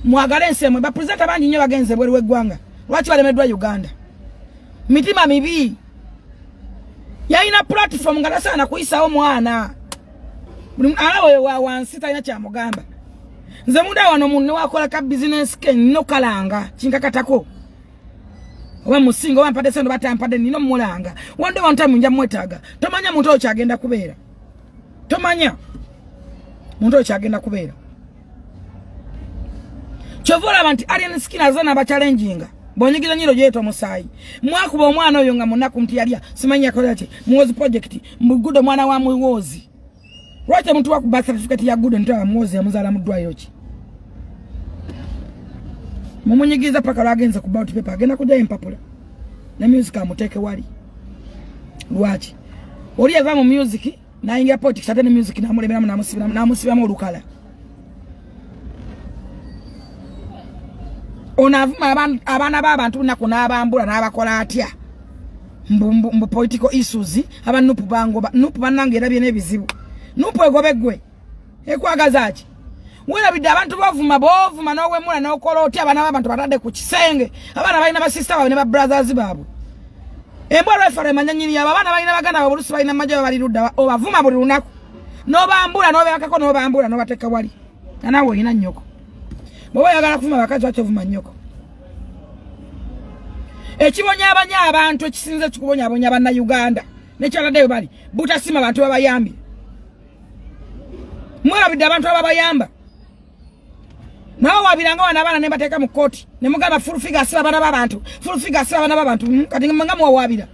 Mwagale ensi emwe. Bapresenta bangi nnyo bagenze ebweru w'eggwanga, lwaki balemeddwa Uganda? Mitima mibi. Yalina platform nga tasaana kuyisawo mwana. Buli alaba oyo wa wansi talina kyamugamba. Nze munda wano munne wakola ka business ke nno kalanga kinkakatako oba musinga oba mpadde sente oba tampadde, nina omulanga. One day, one time nja mwetaaga. Tomanya muntu oyo kyagenda kubeera, tomanya muntu oyo kyagenda kubeera. Kyova olaba nti Alien Skin aza n'abachallenginga bwonyigira nyiro gyeta omusaayi. Mwakuba omwana oyo nga munaku nti yalya simanyi yakola ki Muwozi project mbugudo mwana wa Muwozi. Lwaki omuntu wakuba certificate ya Gudo nti Muwozi yamuzaala mu ddwaliro ki? Mumunyigiriza paka lwagenze ku ballot paper, agenda kujjayo empapula ne music amuteeke wali. Lwaki oli yava mu music nayingira politics, ate ne music namulemeramu, namusibiramu olukala? Ono avuma abaana b'abantu lunaku n'abambula n'abakola atya mbu political issues. Aba NUP bangoba. NUP bannange erabye n'ebizibu. NUP egobe ggwe ekwagaza ki? Weerabidde abantu bavuma, boovuma n'owemula n'okola otya? Abaana b'abantu batadde ku kisenge, abaana balina basista baabwe ne ba brothers baabwe. Embwa lwefala emanya nyini yabo. Abaana balina baganda baabwe, olusi balina majja bali ludda. Obavuma buli lunaku n'obambula n'obebakako n'obambula n'obateeka wali, naawe olina nnyoko. Bw'oba oyagala kuvuma bakazi, lwaki ovuma nnyoko? Ekibonyaabanya abantu ekisinze ekikubonyabonya Bannayuganda nekyaladdeyo bali butasima bantu babayambye. Mwerabidde abantu ababayamba. Mwawabiranga wano abaana ne bateeka mu kkooti ne mugamba Full Figure asiba abaana b'abantu, Full Figure asiba abaana b'abantu. Kati nga muwawabira.